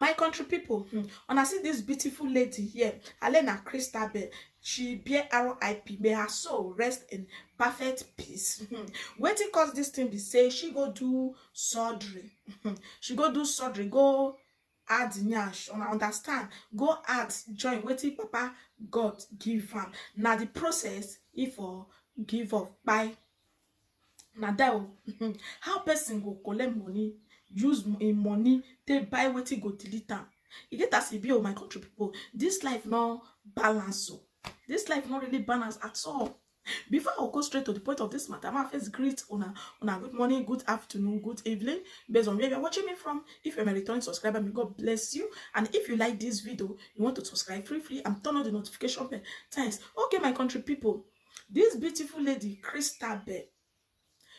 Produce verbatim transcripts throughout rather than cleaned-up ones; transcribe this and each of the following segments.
My country people, hmm, una see this beautiful lady here, Alena Christabel. She bear R I P. May her soul rest in perfect peace. Hmm. Wetin cause this thing be say she go do surgery. Hmm. She go do surgery, go add nyash. Una understand? Go add join wetin Papa God give am. Na the process if for give up by. Na that o. How person go collect money, use im money take buy wetin go delete am? E get as e be o, my country people. This life no balance o. This life no really balance at all. Before I go straight to the point of this matter, I first greet una. Una good morning, good afternoon, good evening, based on where you're watching me from. If you're a returning subscriber, may God bless you. And if you like this video, you want to subscribe free, free and turn on the notification bell. Thanks. Okay, my country people, this beautiful lady, Christabel,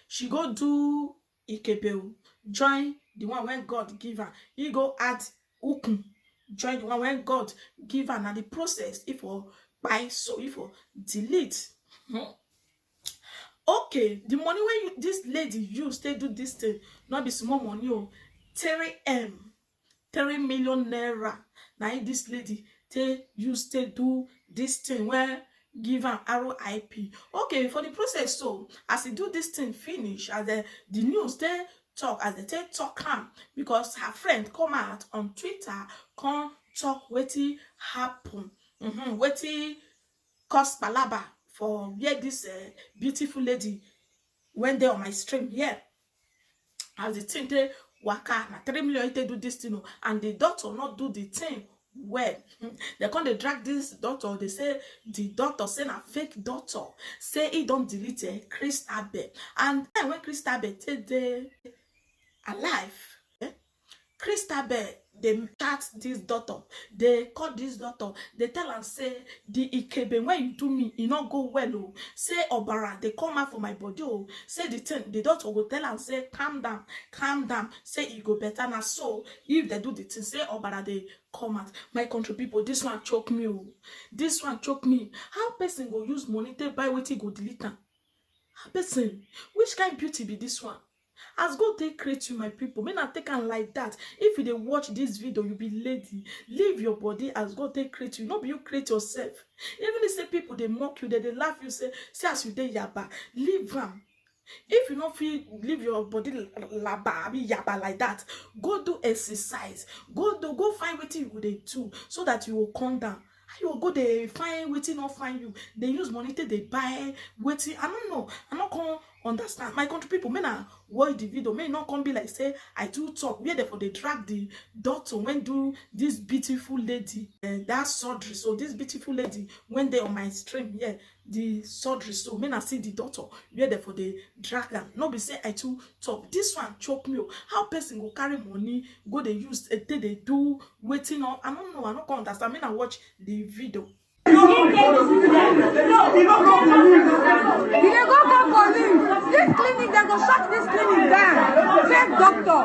she go do ikebe o, join the one when God give her. He go add ukun, join the one when God give her. Na the process if for buy, so if for delete. Hmm. Okay, the money when you, this lady use take do this thing, not be small money o. Three M, three million naira. Na im this lady take use take do this thing where give am R I P. Okay, for the process, so as he do this thing finish, as the, the news they talk, as they take talk am, because her friend come out on Twitter, come talk wetin happen, mm-hmm, wetin cause palaba for where this uh, beautiful lady when they on my stream here. As the thing they waka, na three million they do this thing, oh, and the doctor not do the thing well. Hmm. They come they drag this doctor. They say the doctor say na fake doctor. Say he don't delete eh, Christabel. And then when Christabel take the alive, eh, Christabel they chat this doctor. They call this doctor. They tell am say the ikebe when you do me, e no go well o. Say obara they come out for my body o. Say the thing, the doctor go tell am say calm down, calm down. Say e go better na so if they do the thing. Say obara they come out. My country people, this one choke me o. This one choke me. How person go use money take buy wetin go delete am? How person? Which kind beauty be this one? As God take create you, my people, may not take am like that. If you dey watch this video, you be lady. Leave your body as God take create you. No be you create yourself. Even if say people they mock you, they, they laugh you, say, see as you dey yaba, leave am. If you no fit leave your body laba, abi yaba like that, go do exercise. Go do, go find wetin you go dey do so that you will come down. How you go dey find wetin no find you? They use money take they buy wetin. I don't know. I no come understand. My country people, may na watch the video. May not come be like say I too talk. Where they for they drag the doctor when do this beautiful lady uh, that surgery. So this beautiful lady when they on my stream, yeah, the surgery. So may na see the doctor where they for they drag am. No be say I too talk. This one choke me o. How person go carry money go they use uh, take they do wetin? No, I don't know. I no come understand. May na watch the video. You dey go call police. This clinic, they go shut this clinic down. Fake doctor.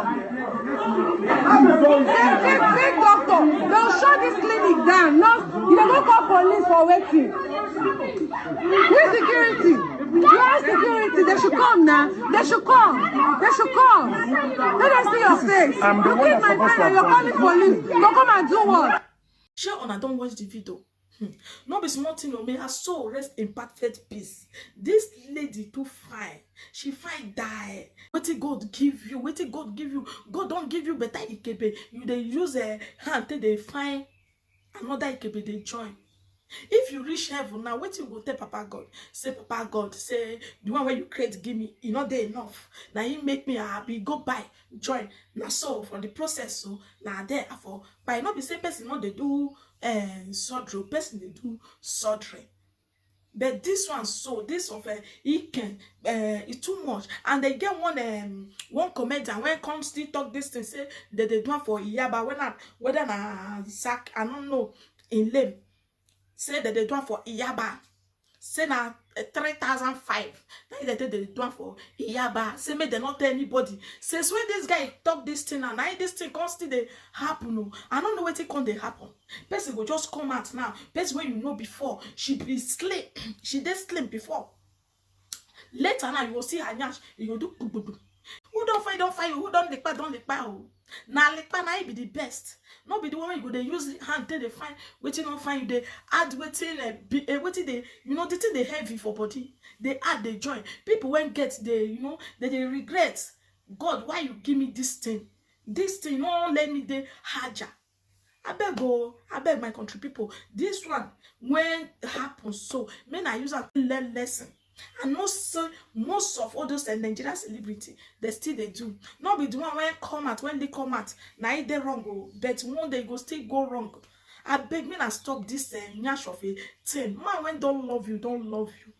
Fake, fake, fake doctor. They'll shut this clinic down. No, you dey go call police for wetin? Which security? Where security? They should come now. They should come. They should come. Let them see your face. I'm the you one kill that's my supposed friend to and you're have calling police. You come and do what? Shey una don watch the video? Hmm. No be small thing o, may her soul rest in perfect peace. This lady too fine. She fine die. Wetin God give you? Wetin God give you? God don give you better ikebe. You dey use a hand take dey find another ikebe dey join. If you reach heaven now, wetin you go tell Papa God? Say, Papa God, say the one wey you create give me, e no dey enough. Na him make me happy. Go buy, join. Na so for the process, so na there I for buy. No be say person no dey do eh, surgery, person dey do surgery. But this one, so this of uh, Iken, uh, e too much. And they get one um, one comedian when come still talk this thing, say that they do am for Iyaba, whether whether na Isaac, I don't know in name. Say that they do am for Iyaba. Say na uh, three thousand five. Now they take the do am for Iyaba. Say make they not tell anybody. Since when this guy talk this thing and now this thing come still dey happen o. I don't know wetin come dey happen. Person go just come out now. Person wey you know before, she be slim, she dey slim before. Later now you go see her nyash, you go do gbugbugbu. Who don find don find you? Who don dey kpai don dey kpai o? Na lekpa na e be the best. No be the one wey you go dey use hand take dey find wetin no fine, you dey add wetin, eh, be, eh, wetin dey, you know, the thing dey heavy for body. Dey add, dey join. People wey get dey, you know, they dey regret. God, why you give me this thing? This thing no let me dey harder. Abeg o, abeg, my country people, this one wey happen so, make na use am learn lesson. I know say most of all those, eh, Nigerian celebrity, they still dey do. No be the one wey come out, when they come out, na e dey wrong o, but one day e go still go wrong. Abeg, make na stop this, eh, nyash of a thing. Man wey don love you, don love you.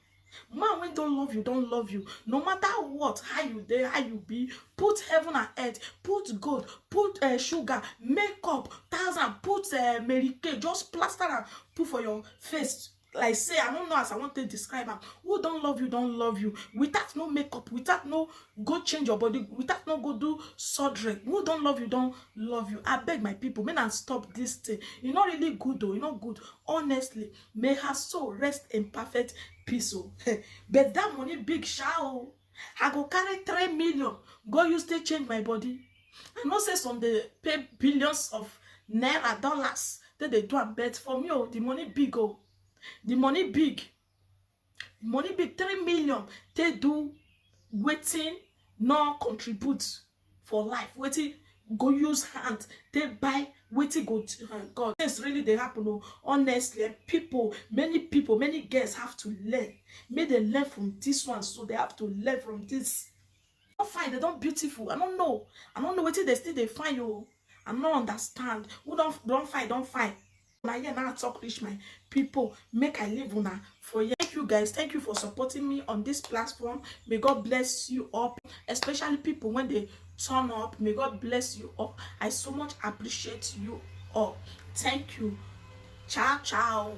Man wey don love you, don love you. No matter what, how you dey, how you be, put heaven and earth, put gold, put, eh, sugar, makeup, thousand, put, eh, Mary Kay, just plaster am, put for your face. Like say, I don't know as I want to describe am. Who don love you, don love you. Without no makeup, without no go change your body, without no go do surgery. Who don love you, don love you. Abeg, my people, make na stop this thing. E no really good o, e no good. Honestly, may her soul rest in perfect peace o. But that money big sha o. I go carry three million, go use take change my body. I know say some dey pay billions of naira, dollars, take dey do am, but for me o, the money big o. The money big. Money big, three million, take do wetin no contribute for life, wetin go use hand take buy wetin go, uh, God. Things really dey happen o. Honestly, eh, people, many people, many girls have to learn. Make dem learn from this one, so they have to learn from this. Don fine, they don beautiful. I don't know. I don't know wetin they still dey find o. I no understand. Who don, don fine, don fine. Na here now I talk reach, my people. Make I leave una for here. Thank you, guys. Thank you for supporting me on this platform. May God bless you all, especially people when they turn up. May God bless you all. I so much appreciate you all. Thank you. Ciao, ciao.